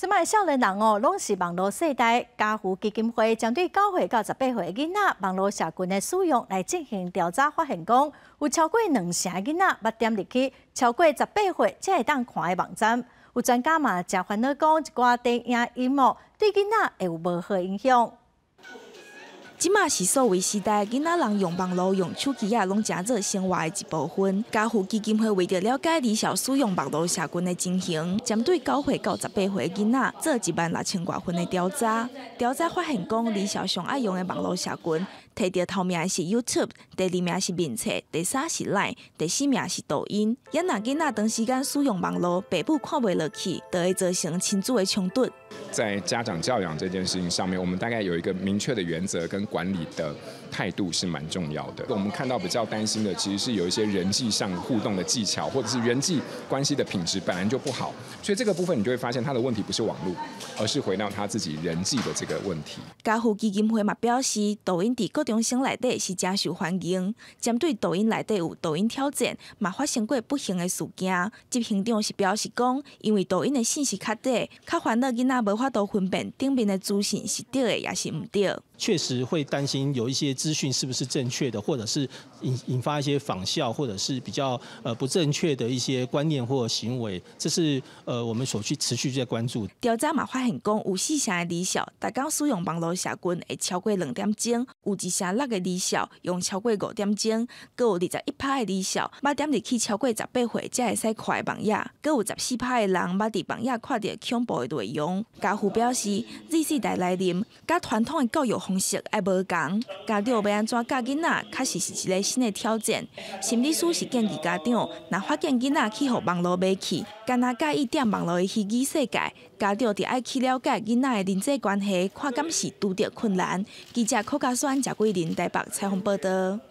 這擺少年人哦，攏是網路世代。家扶基金會針對9歲到18歲囡仔網路社群的使用來進行調查，發現講有超過兩成囡仔捌點入去超過十八歲才會當看的網站。有專家嘛誠煩惱講，一寡電影音樂對囡仔會有無好影響。這馬是數位時代，囡仔人用網路、用手機仔，攏成做生活的一部分。家扶基金會為著了解兒少使用網路社群的情形，針對9歲到18歲囡仔做16,000外份的調查。調查發現講，兒少上愛用的網路社群，提著頭名的是 YouTube，第二名是面冊，第三是 Line，第四名是抖音。也若囡仔長時間使用網路，爸母看袂落去，就會造成親子的衝突。在家長教養這件事情上面，我們大概有一個明確的原則跟管理的態度是蠻重要的。我們看到比較擔心的，其實是有一些人際上互動的技巧，或者是人際關係的品質本來就不好，所以這個部分你就會發現他的問題不是網路，而是回到他自己人際的這個問題。家扶基金會嘛表示，抖音佇國中生內底是誠受歡迎，針對抖音內底有抖音挑戰，嘛發生過不幸的事件。執行長是表示講，因為抖音的信息較短，較煩惱囡仔無法度分辨頂面的資訊是對的，抑是毋對。確實會擔心有一些資訊是不是正確的，或者是引發一些仿效，或者是比較不正確的一些觀念或行為，這是我們所去持續在關注。調查嘛發現講，有四成的兒少，逐工使用網路社群會超過2點鐘；有一成六的兒少用超過5點鐘；閣有21趴的兒少捌點入去超過十八歲才會使看的網頁；閣有14趴的人捌佇網頁看著恐怖的內容。家扶表示，Z 世代來臨，佮傳統的教育方式愛無仝，家長欲按怎教囡仔，確實是一个新的挑戰。心理師是建議家長，若發現囡仔去予網路迷去，敢若佮意踮網路的虛擬世界，家長就愛去了解囡仔的人際關係，看敢是拄著困難。記者柯家宣、謝桂林台北採訪報道。